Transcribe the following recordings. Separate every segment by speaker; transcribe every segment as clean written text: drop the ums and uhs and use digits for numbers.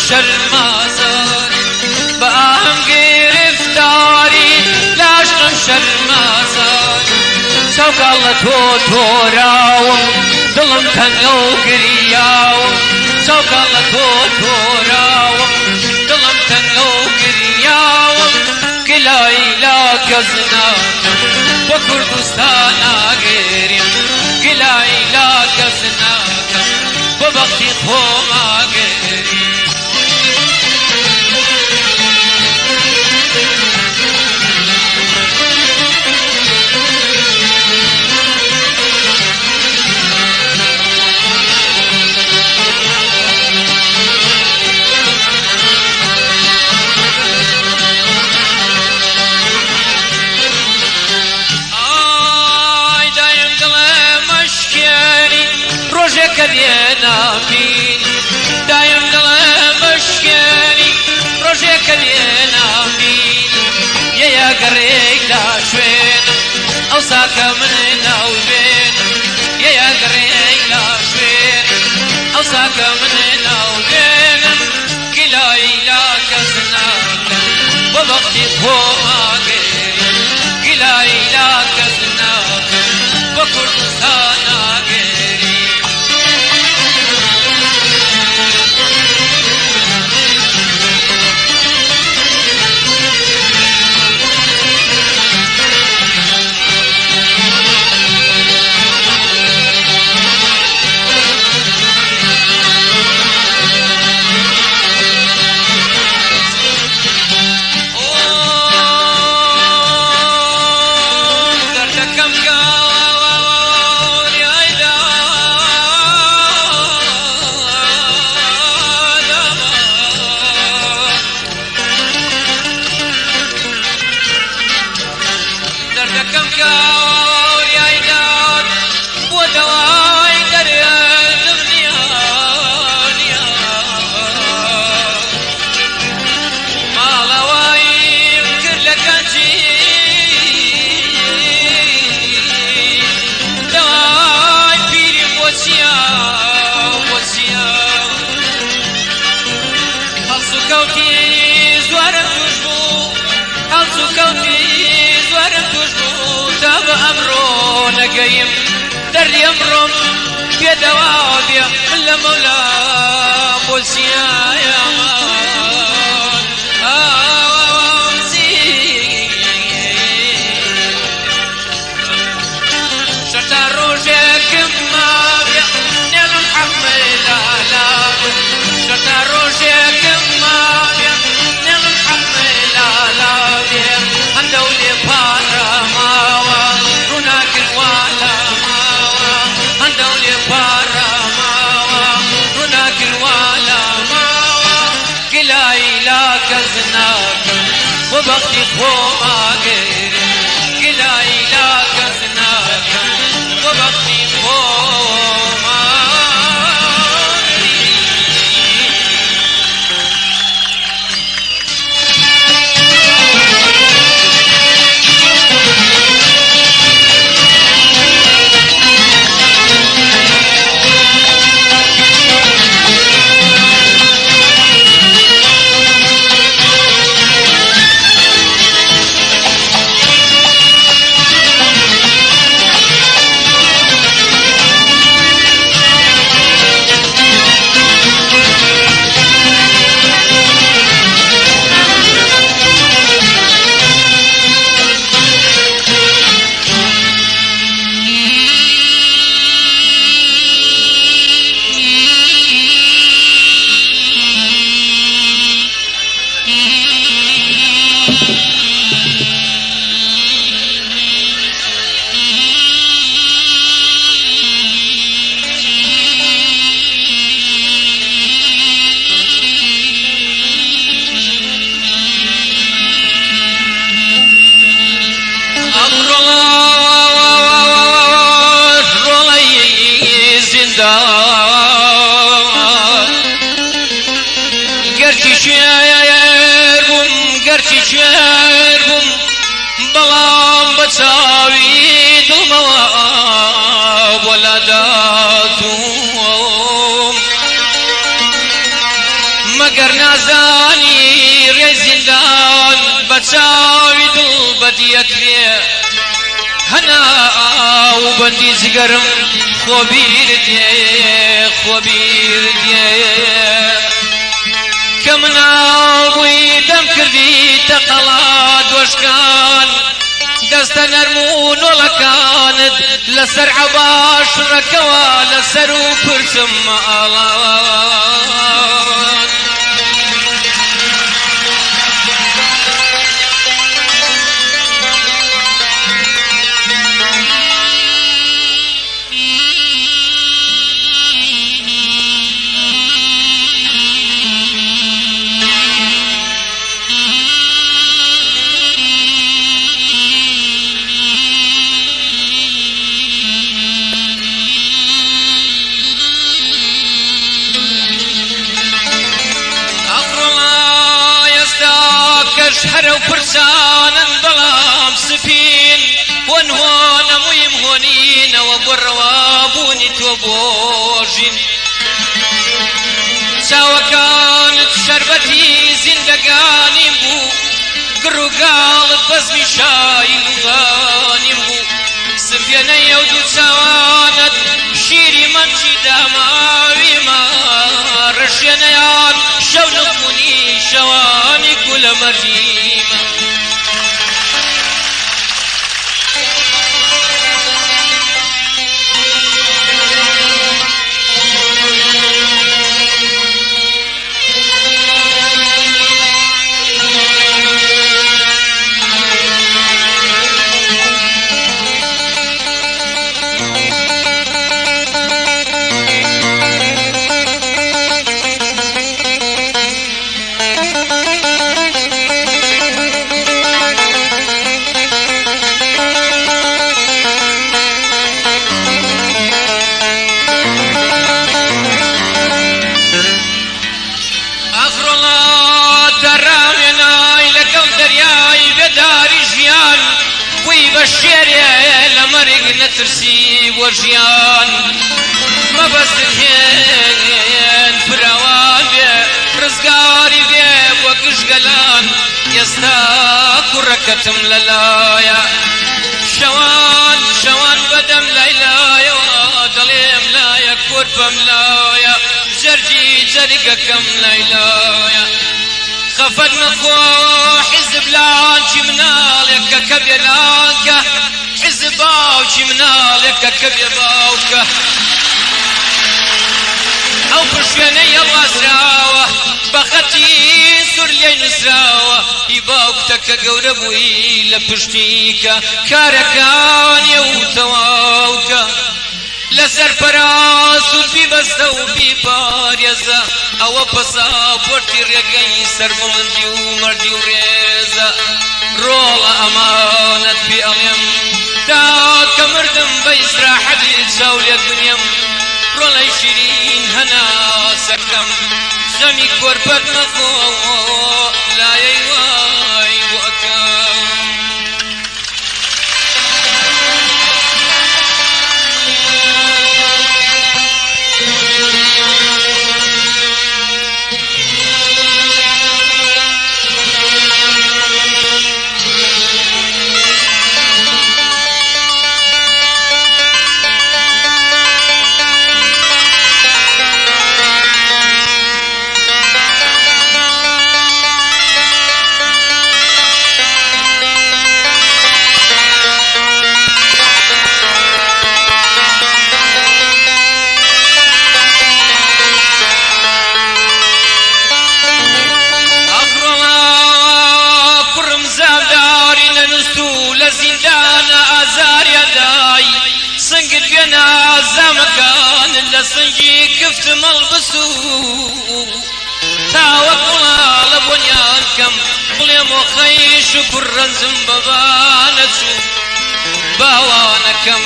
Speaker 1: شەرمەزاری بە ئاهم گرفتاری لە عەشقم شەرمەزاری چاوکاڵ لە تۆ تۆراوم دڵم تەنگە و گریاوم چاوکاڵ لە تۆ تۆراوم دڵم تەنگە و گریاوم گلای لا کەس ناکەم بۆ کوردستان ئاگریم گلای لا کەس ناکەم بۆ بەختی خۆم ئاگریم. ئای دایم دڵێ مەشکێنی ڕۆژێکە لێ نابینی دایم دڵێ مەشکێنی ڕۆژێکە لێ نابینی یەیە گەڕێی لا شوێنم ئەوسا کە من ناو بێنم یەیە گەڕێی لا شوێنم ئەوسا کە من ناو بێنم گلای لا کەس ناکەم بۆ بەختی خۆم ئاگریم گلای لا کەس ناکەم بۆ کوردستان ئاگریم. دەردەکەم گاوری ئای داداما دەردەکەم گاوری ئای داد بۆ دەوای دەردم نییە نییە ماڵەوەیم کرد لە گەنجی دەوای پیریم بۆ چییە بۆ چییە هەڵسوکەوتی زۆرم توش بوو هەڵسوکەوتی زۆرم توش بوو تا بە ئەمڕۆ نەگەیم دەردی ئەمڕۆم پێدەوا بێ من لە مەولا بۆ چیایەمان ئاوازی شەتا ڕۆژێکم مابێ نێڵم حەقمێ لالا بێ شەتا ڕۆژێکم مابێ نێڵم حەقمێ لالا بێ هەندەو لێ پارە ماوە ڕووناکن وا لا ماوە هەندەو لێ پارە ماوە ڕووناکن وا لا ماوە گلای لا کەس ناکەم بۆ بەختی خۆم ئاگرم گلای لا کەس ناکەم بۆ بەختی خۆم ئاگرم. ئەمڕۆش ڕۆڵەی زیندان گەرچی شێر بووم گەرچی شێر مەگەر نازانی ڕێی زیندان بە چاوی دڵ بەدی ئەکرێ؟ هەناو بەندی جگەرم خۆ بیرت دێ، خۆ بیرت دێ. کە مناڵ بووی دەمکردیتە قەڵا دۆشکان، دەستە نەرم و نۆڵەکانت لەسەر عەبا شڕەکەوە لەسەر و پرچم ئاڵان. ئەفڕۆڵا ئێستا کەش هەرەو پرچانن بەڵام سپین هۆن هۆنە مویم هۆنینەوە بۆ ڕەوابوونی تۆ بۆ ژین چاوەکانت شەربەتی زیندەگانیم بوو گڕ و گاڵت بەزمی شایی موغانیم بوو سپێنەی ئەو دوو چاوانت شیری مەمکی داماویمە ڕشێنەیان شەو نقونی شەوانی کولە مەرجیمە. ئەفڕۆڵا تەڕاوێنای لەگەڵ دەریای بێداری ژیان بووی بە شێرێ لە مەرگ نەترسی بۆ ژیان مەبەستت هێن فراوان بێ ڕزگاری بێ بۆ گشت گەلان ئێستا کوڕەکەتم لەلایە شەوان شەوان بەدەم لای لایەوە دەڵێم لایە کۆرپەم لایە جەرگی جەرگەکەم لای لایە خەفەت مەخۆ حیزب لانکی مناڵێکە کە بێ لانکە حیزب باوکی مناڵێکە کە بێ باوکە ئەو پشوێنەی هەڵواسراوە بە خەتی سور لێی نووسراوە هی باوکتە کە گەورە بووی لە پشتی کە کارەکانی و تەواوکە لەسەر پەراسوت بیبەستە و بیپارێزە ئەوە پەساپۆرتی ڕێگەی سەربڵندی و مەردی و ڕێزە ڕۆڵە ئەمانەت پێ ئەڵێم تا کە مردم بە ئیسراحەتی چاو لێت بنێم ڕۆڵەی شیرین هەناسەکەم خەمی کۆرپەت مەخۆ لایەی وای بۆ ئەکەم. ئەفڕۆڵا کوڕم زامداری نەنوست و لە زیندانە ئازاریان دای سنگت بێنە زامەکانت لە سنگی کفتم هەڵبسوو تا وەک گوڵاڵە بۆنیان کەم بڵێم ئۆخەی شوکور ڕەنجم بەبا نەچوو باوانەکەم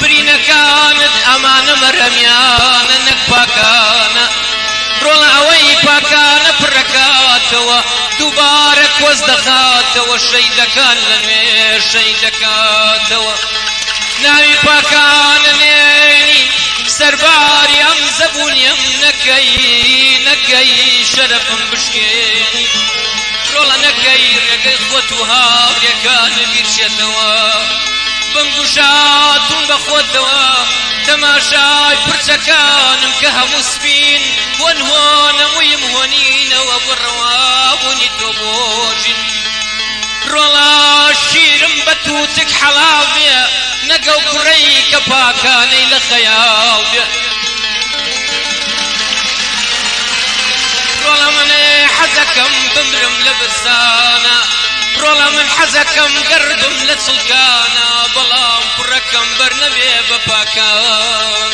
Speaker 1: برینەکانت ئەمانە مەرەمیانە نەک پاکانە ڕۆڵە ئەوەی پاکانە پڕەکاتەوە دووبارە کۆز دەخاتەوە شەیدەکان لە نوێ شەیدەکاتەوە ناوی پاکانە نێنی سەرباری ئەم زەبوونیم نەکەی نەکەی. شەرەفم بشکێنی. ڕۆڵە نەکەی ڕێگەی خۆت و هاوڕێکانت بیرچێتەوە، بمگوشاتوون بە خۆتەوە، تەماشای پرچەکانم کە هەموو سپین، هۆن هۆنە موویم هۆنینەوە بۆ ڕەوابوونی تۆ بۆ ژین. ڕۆڵە شیرم بە تووتک حەڵاڵ بێ، نەگەو کوڕەی کە پاکانەی لە خەیاڵ بێ. ڕۆڵە من حەزەکەم بمرم لە برسانا، ڕۆڵە من حەزەکەم گەڕبم لە چڵکانا، بەڵام کوڕەکەم بەر نەبێ بە پاکان.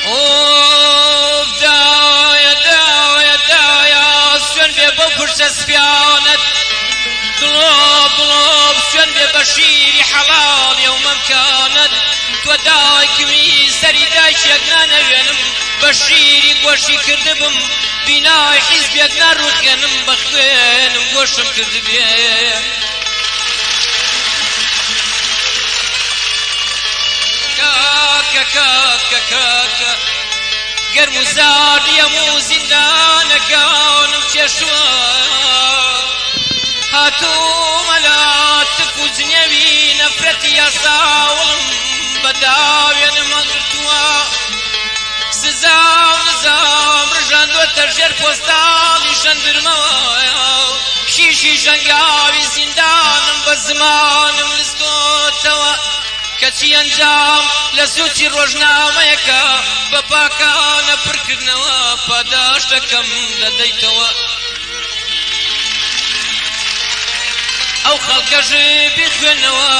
Speaker 1: ئۆف دایە دایە دایە سوێن بێ بەو پرچە سپیانەت دڵۆپ دڵۆپ سوێن بێ بە شیری حەڵاڵی ئەو مەمکانەت تۆ دایکمی سەری دایکێک نانەوێنم بە شیری گۆشی کردبم بینای حیزبێک ناڕوخێنم بە خوێنم گۆشم کردبێ. کاکە کاکە کاکە گەرم و ساردی هەموو زیندانەکانم چێشتووە هاتوومە لات تف و جنێوی نەفرەتی یاساوڵم بە داوێنم هەڵگرتووە سزا و نزام ڕژاندۆتە ژێر پۆستاڵی ژەندرمەوە شیشی ژەنگاوی زیندانم بە زمانم لستۆتەوە کەچی ئەنجام لە سوچی ڕۆژنامەیەکە بە پاکانە پڕکردنەوە پاداشتەکەم دەدەیتەوە. ئەو خەڵکەش بیخوێنەوە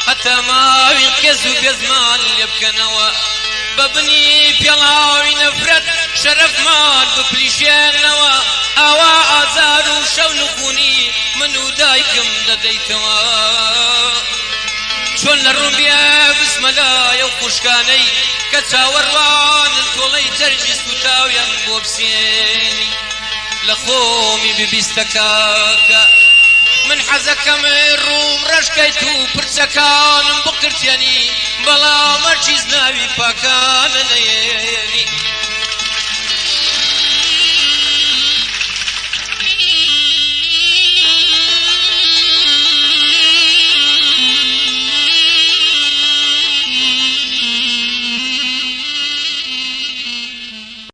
Speaker 1: هەتا ماوین قێز و بێزمان لێ بکەنەوە بە بنی پێڵاوی نەفرەت شەرەفمان بپلیشێنەوە ئاوا ئازار و شەونخونی من و دایکم دەدەیتەوە. چۆن لە ڕووم بێ بچمە لای ئەو خوشکانەی کە چاوەڕوانن تۆڵەی جەرگی سووتاویان بۆ بسێنی لە خۆمی ببیستە کاکە من حەزەکەم ڕووم ڕەش کەیت و پرچەکانم بقرتێنی بەڵام هەرگیز ناوی پاکانە نەیەنی.